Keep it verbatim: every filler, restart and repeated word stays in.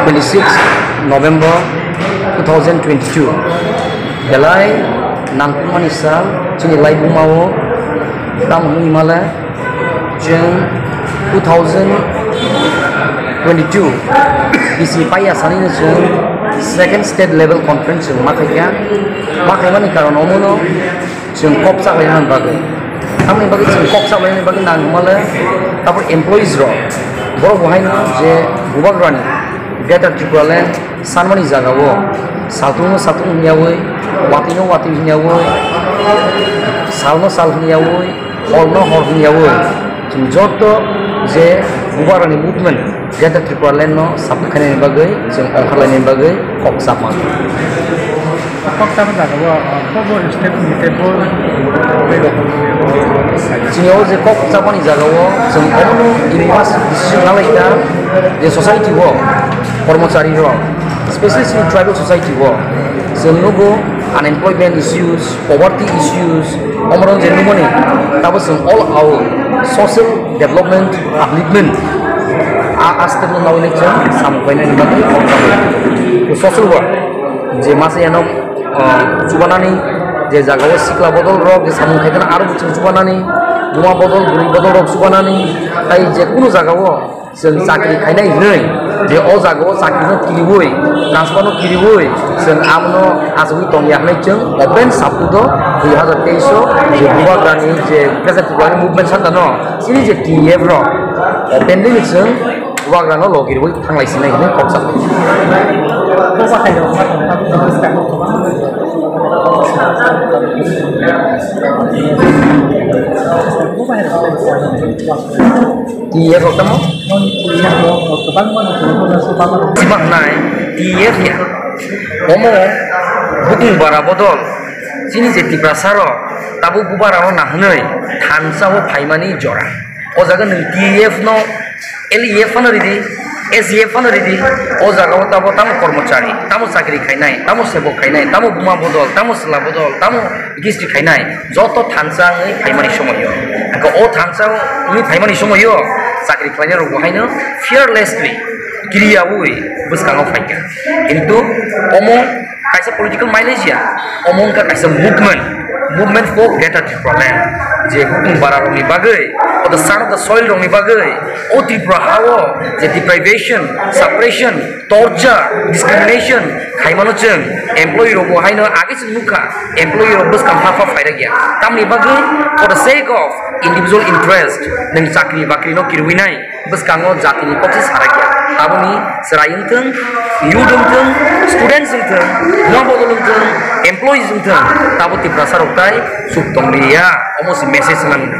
Twenty six November two thousand twenty two. Belai nangkukmani sal chini laibuma o. Tamo hwnwi male chwng two thousand twenty two B C paiya sani no chwng second state level conference chwng ma khaikha. Ma khaimani karon omono chwng kok chaklainani bagwi. Tamoni bagwi chwng kok chaklainani bagwi nang hwnmale tabuk employees rok, borok bo haino je bubagrani Greater Tripura Land sanmani jagao saltungno saltung hwnyaui, watwino watwi hwnyaui, salno sal hwnyaui, horno hor hwnyaui, chwng joto je bubagrani movement Greater Tripura Land no support khainani bagwi, chwng ongkharlainani bagwi kok chapma. Kok chapma jaga o, kok bo step ni step bo. Chini o je kok chapmani jaga o, chwng omono in mass decision nalaikha je society o kormochari rok, specially chini tribal society o, chwng nugo unemployment issues, poverty issues, omorok je nukmani, tabo chwng all out social development, upliftment, a, a step no nawi chwng samung khlainani bagwi kok chapma. Social work, je masa yano, ah, chubanani, je jagao sikla bodol rok je samung khaikhe aro chwng chubanani, buma bodol, bwrwi bodol rok chubanani, tai je kunu jagao chwng chakri khainai hinwi, je o jagao chakri no kiriui, transfer no kiriui, chwng amno achugwi tongya hinwi chwng open saphudo dui hazar teis o je bubagrani je Greater Tripura ni movement santa no chini je T F rok openly ni chwng bubagrano logi rwi thanglai sinai hinwi kok sa. T F rok tamo? Sima hnai, T F ni omo bukung bara bodol chini je Tiprasa rok tabuk bubagrano nahinwi thansa o phaimani jora. O jaga nwng T F no, L E F ano ridi, S E F ano ridi, o jaga o tabo tamo kormochari, tamo chakri khainai, tamo sebok khainai, tamo buma bodol, tamo chwla bodol, tamo gistri khainai, joto thansa wngwi phaimani somoio. Hwnkhe o thansa wngwi phaimani somoio chakri khlainai rok bo haino fearlessly kiriyaui bwskango phaikha. Kintu omo kaisa political mileage ya, omo wngkha kaisa movement, movement for Greater Tripura Land. Je bukung bara rokni bagwi, o the son of the soil rokni bagwi, o Tripura ha o je deprivation, suppression, torture, discrimination khaimano chwng employee rokbo haino age chwng nukha, employee rok bwskang ha pha phairokya. Tamni bagwi for the sake of individual interest nwng chakri bakri no kirwinai. Bwskango jatini kokse sarakya. Taboni chwrai wngthwng, youth wngthwng, students wngthwng, buma bodol wngthwng, employees wngthwng, tabo Tiprasa rok tai chuk tongliya. Omo se message nang.